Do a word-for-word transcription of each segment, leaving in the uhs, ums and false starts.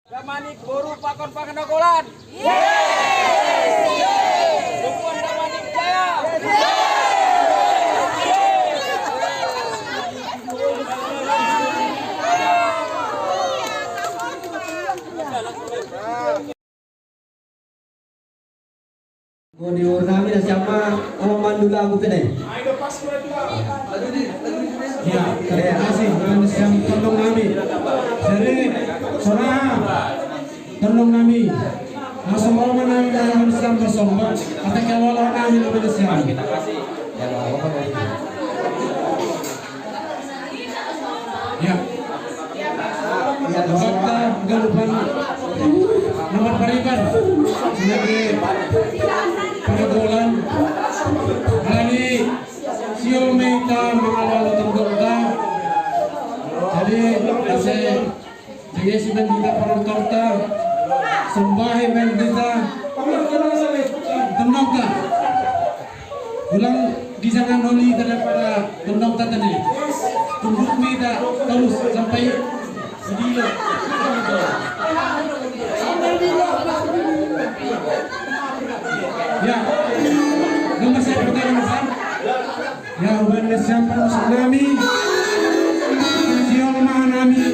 Damanik boru Pakon Panganagolan. Dukungan Damanik Jaya. Goni urna nami na siapa, oh, mandula aku kene. Ya, terima kasih. Dan siapa tolong nami. Jadi, saudara, tolong nami. Masuk rumah nami, nami siapa bersomba. Kata kalau nami, nami siapa. Ya. Fakta galupan nomor pariban sebagai panagolan dari sio meta mangalo-alo tondong ta. Jadi, saya Jengesi bendita para torta, sembahi bendita tondong ta. Ulang gijangan oli daripada tondong ta tadi. Tunduk mi ta terus sampai sedilo. Ya, nomor saya pertama, Pak. Ya, uban na siapa musuh nami. Siol maha nami.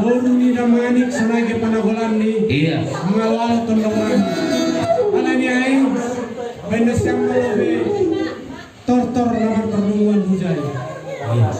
Boru ni Damanik sanage panagolan ni. Iya. Mangalo-alo tondong nami. Ala ni ai. Uban na siapa lobe. Tortor lawan pertemuan hujai. Iya.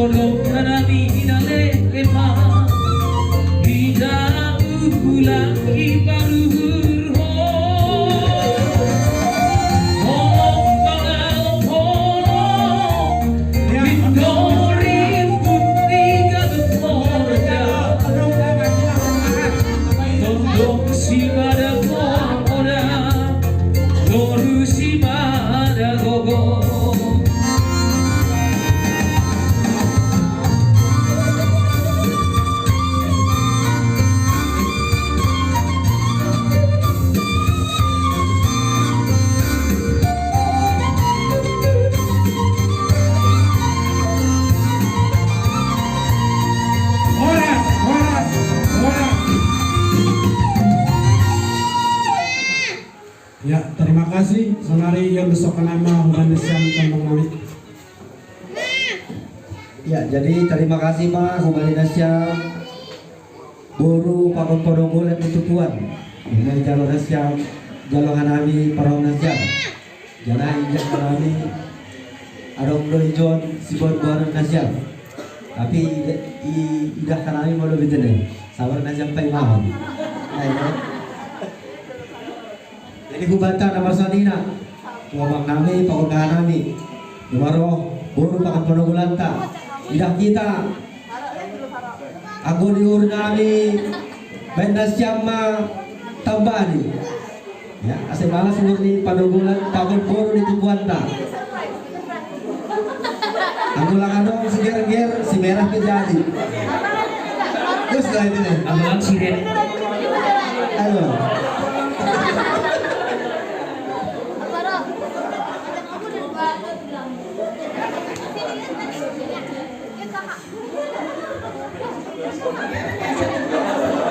Kau kana mina lele ma, ida ulang iparuhur ho. Hong pangal hono, Victory putri gaduh morga. Tondong si mada poda, toru si mada gogo. Horas, horas, horas. Ya, terima kasih. Sonari yon besok nama huban siang tembang nami. Ya, jadi terima kasih ma huban siang. Boru pakon panunggulan ni tupuan. Ini jalo nasiam, jalo hanami parau nasiam. Janah ijak hanami adong do ijon sibuat-buat nasiam. Tapi ida, i, idah hanami malo bitene. Sabar nasiam pai mawon. Nah, ya. Jadi hubanta na marsanina, tu abang nami, pakon nami, dumaro, boru pakon panunggulan ta. Idah hita, anggo di uhur nami, baen nasiam ma tambani. Ya, ase malas uhur ni panunggulan, pakon boru ni tupuan ta. Anggo lang adong si Gerger, si Merah pe jadi. Terus lah itu nih. Anggo lang si Red. Ayo.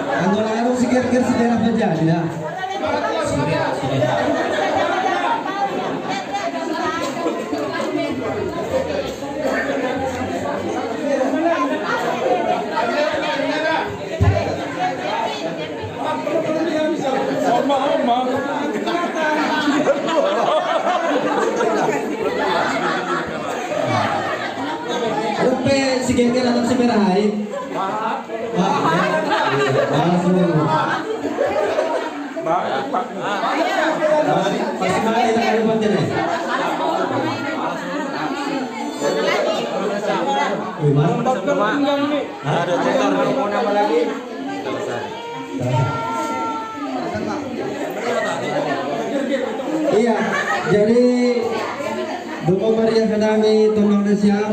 Anggo lang adong si Gerger, si Merah pe jadi dah. Rupe si Gerger anak si Merah ai. Wah, wah, semua. Masih mana kita ada buat jenis? Wih, mana? Ada tutor nih. Mau nama lagi? Iya, jadi Duko Maria Fenami, Tondong Nasiam.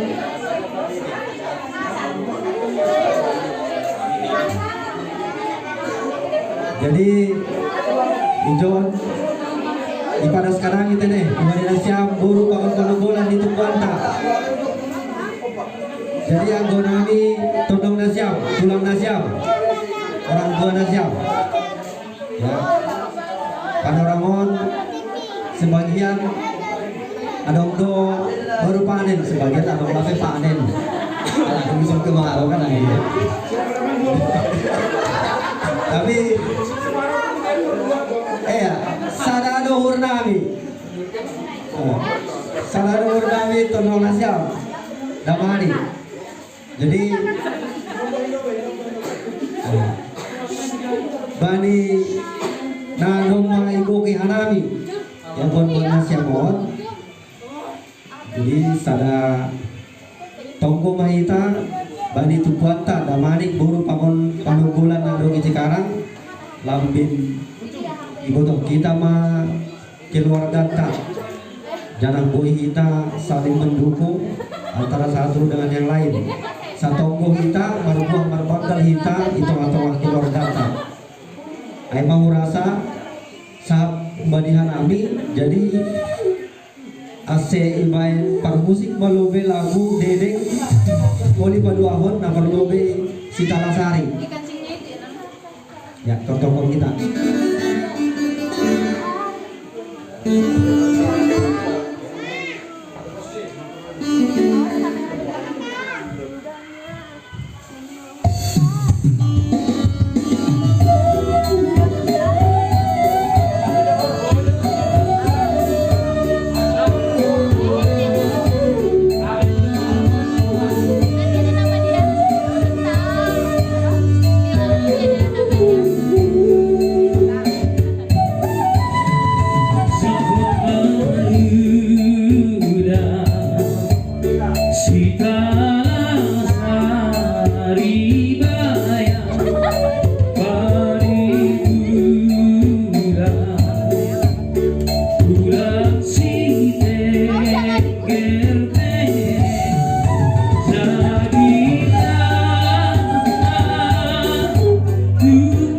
Jadi, ijon, ipadas kadang itene, Maria Nasiam, boru pakon panunggulan di tupuan ta. Jadi anggo nami, Tondong Nasiam, tulang Nasiam, orang tua Nasiam. Ya. Panorangon sebagian adong do baru panen, sebagian adong do pe panen. Alah, bisa kemarau kan akhirnya. Tapi, eh ya, sada do uhur nami. Oh, sada do uhur nami Tondong Nasiam. Damari. Jadi, eh, bani na domma iboke hanami, ya, buat-buat nasiam on. Jadi, sada tonggo ma hita, bani tupuanta, Damanik boru pakon panunggulan na adong i Cikarang, lambin iboto hita ma keluarganta. Janah boi hita saling mendukung antara satu dengan yang lain. Satonggo hita, marbuah marbanggal hita di tengah-tengah keluarganta. Ai ma hurasa, sahap bani hanami, jadi ase ibaen parmusik ma lobe lagu Dedeng, oli paduahon na parlobe si Talasari. Ya, tongtong kita. Kita lasari bayang pariburan, bulan sitengger tengger, jadilah tunggu.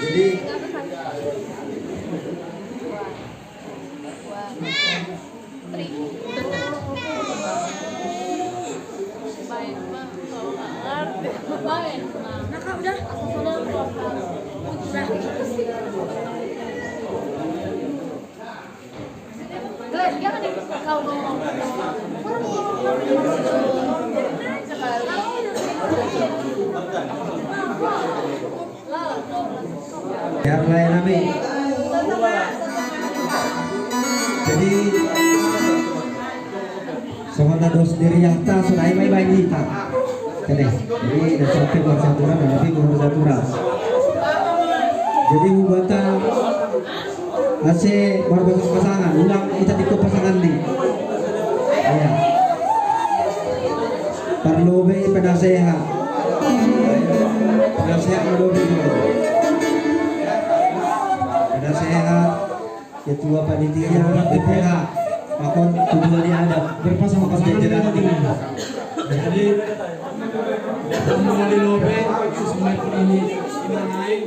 Jadi, Nah, Kak, udah. Udah. Glenn, jangan deh. Kau ngomong. Biar lain nami. Jadi sama tados diri yang ta sudah mai bagi ta. Jadi, jadi dah sampai buat saturan dan lebih buat saturan. Jadi hubatan ase baru pasangan, ulang kita tiko pasangan ni. Iya. Perlu be penasehat. Sehat dulu. Ada sehat. Ketua panitia B P H. Pakon tujuannya ada. Berpasang pasangan jajaran. Jadi, kembali lobe, sesuai ini, ini naik.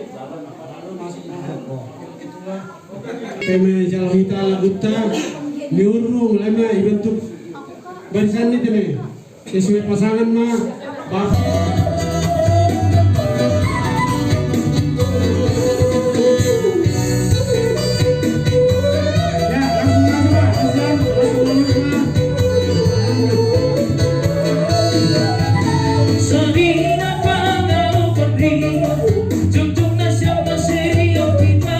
Teme jalan kita laguta, miurung lema ibentuk barisan ini teme. Sesuai pasangan ma, Bapak. Ya, langsung masuk, Pak. Langsung, langsung masuk, Pak. Sarina pangalo pergi, jujung na siapa serio kita.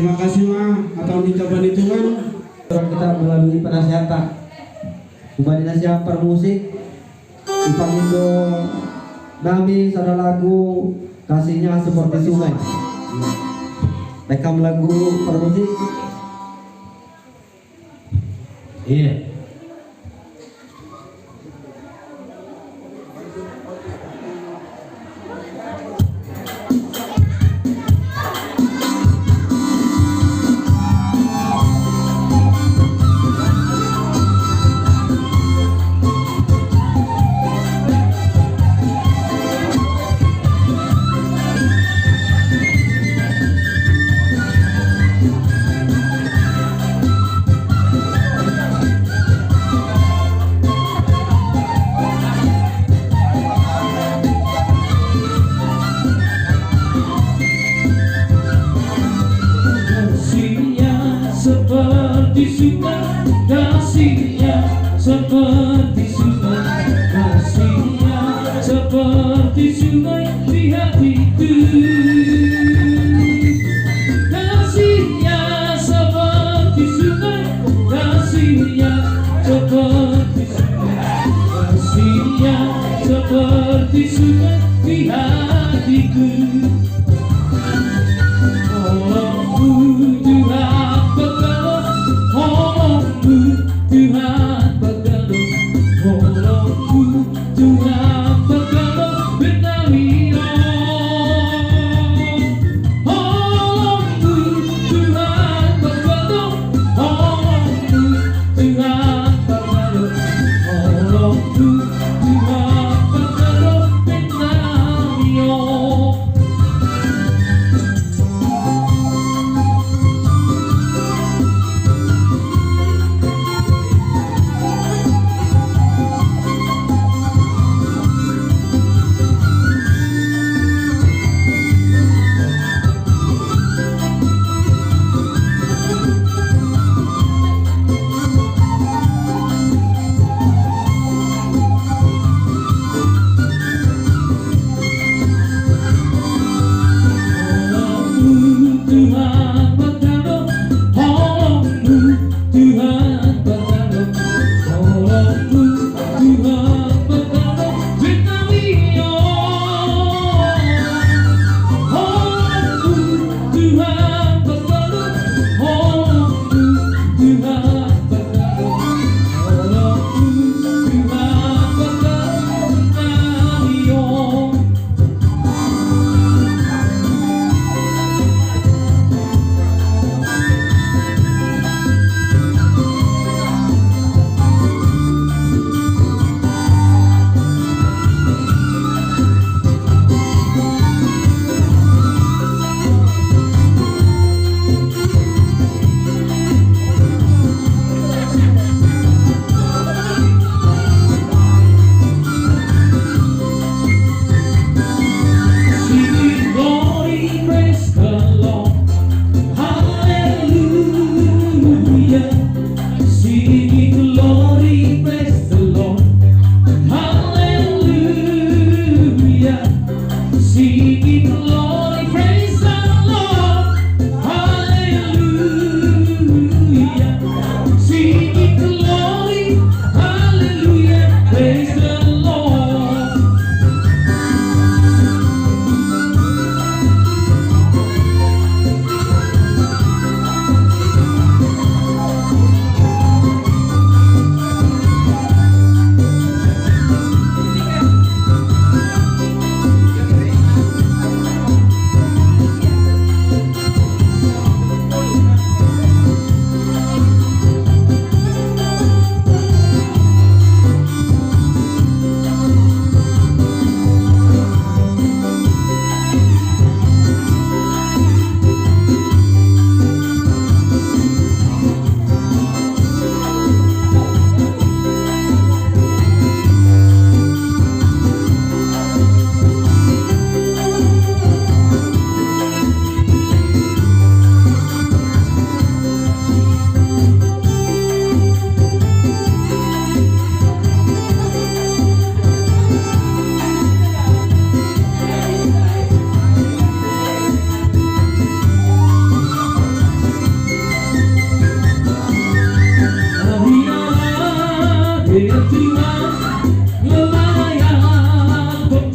Terima kasih, Ma, atau dicoba ditungan. Orang kita melalui penasihatan. Ubah dinasihatan per musik. Upang itu nami sada lagu kasihnya seperti sungai. Rekam lagu per musik. Iya. Kasihnya seperti sungai, kasihnya seperti sungai, kasihnya seperti sungai di hatiku. Kasihnya seperti sungai, kasihnya seperti sungai, kasihnya seperti sungai di hatiku. Tolongku Tuhan berkata, tolongku Tuhan berkata, tolongku Tuhan berkata, benari. Tolongku Tuhan berkata, tolongku Tuhan berkata, tolongku Tuhan berkata, benari.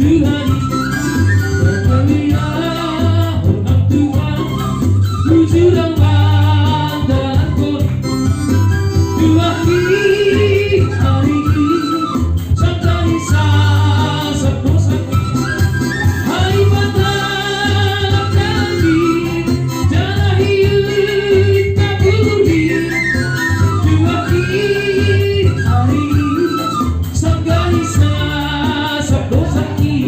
Tuhan, berkeliaran Tuhan, tujuh lawan dalam kor. Tuhan di hari ini, sampai sa sebosaki. Hai mata kami, jangan hidup kaburi. Tuhan di hari ini, Sanggaisa sabosaki.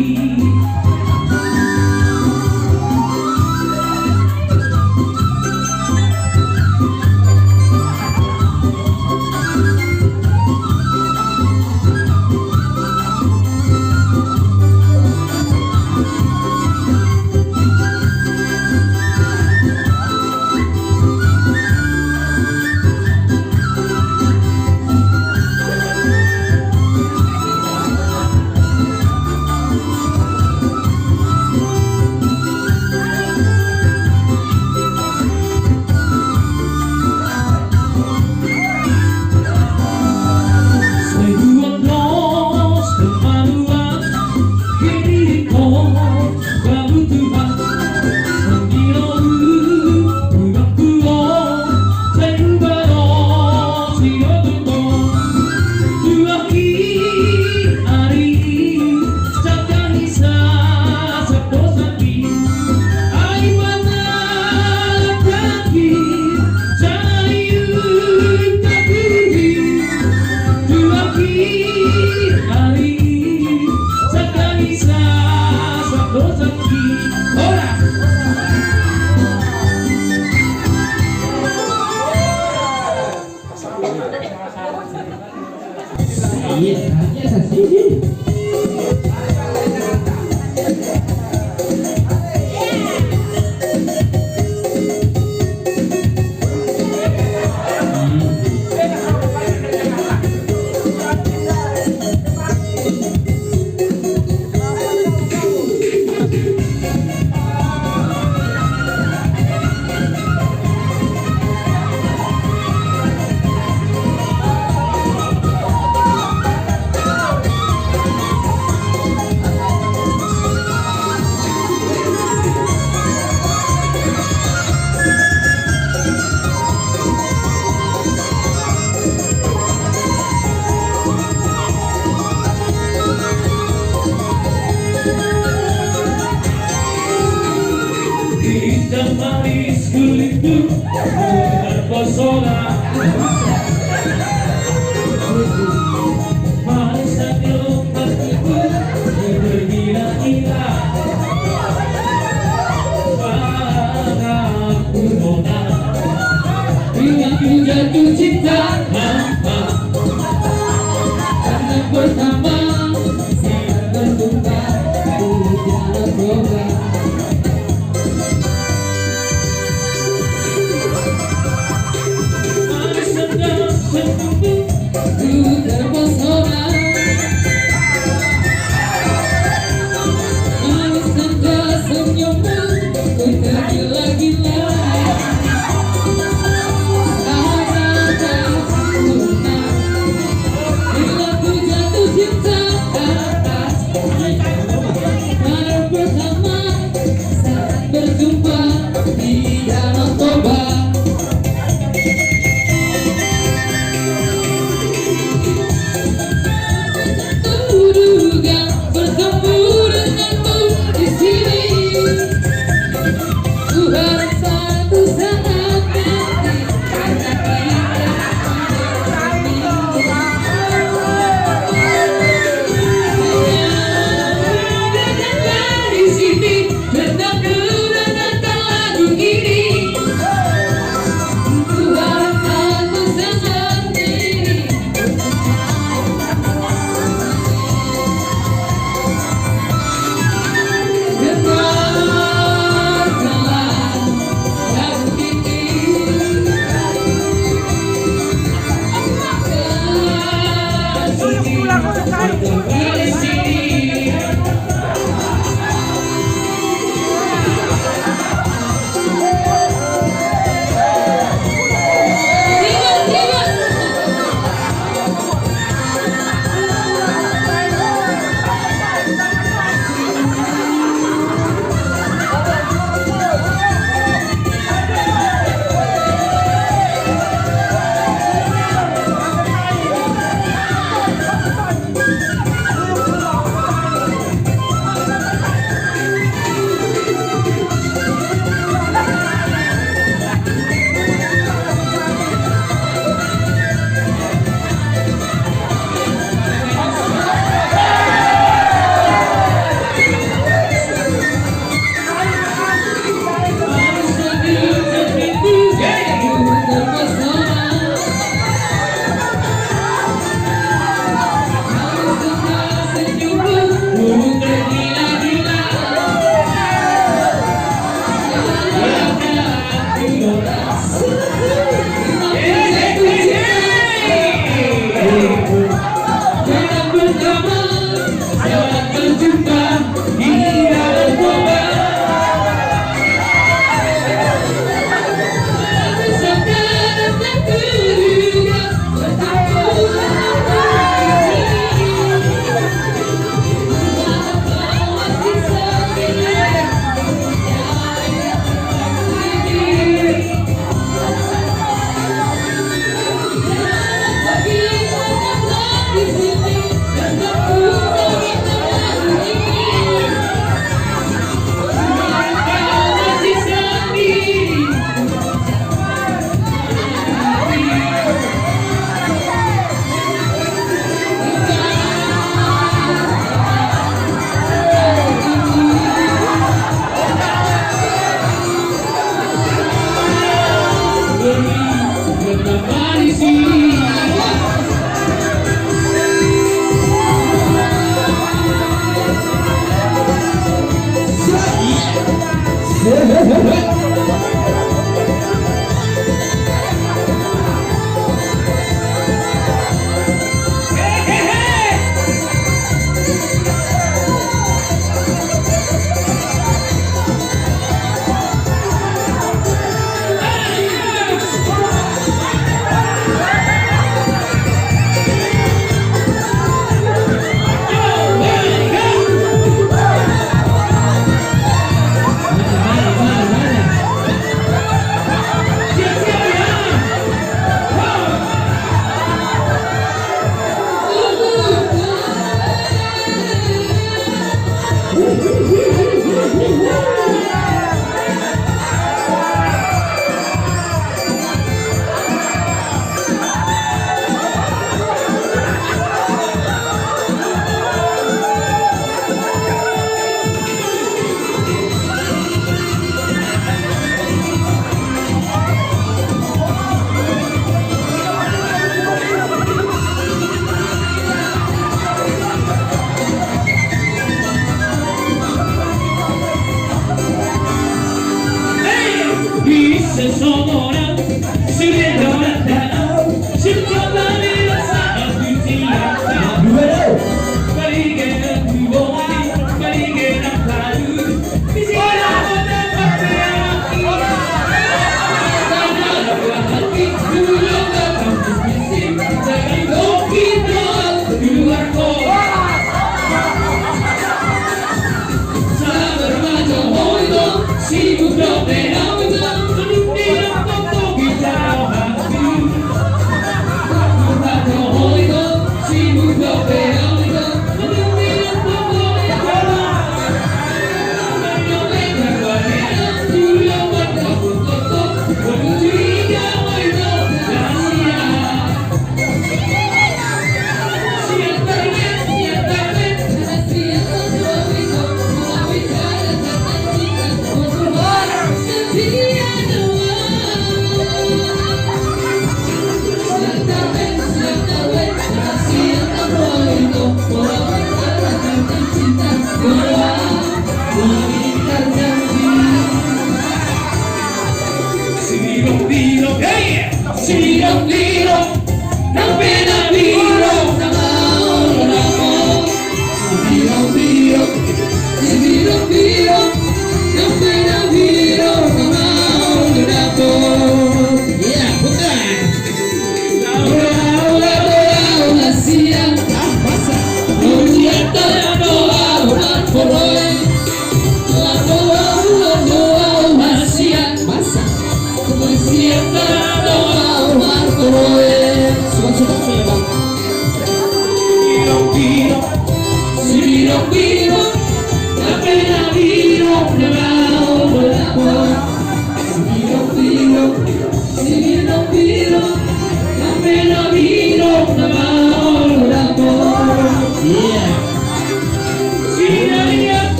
Iya, iya, sih. Kita manis kulitku terpesona. Manis senyum hatiku tergila-gila. Padaku nona, bila ku jatuh cinta, mama. Karena pertama, saya terbuka, ku jalan coba. Ku terpesona. Manis tanda senyummu, ku tergila-gila. Ada tak pernah, bila ku jatuh cinta atas baru pertama.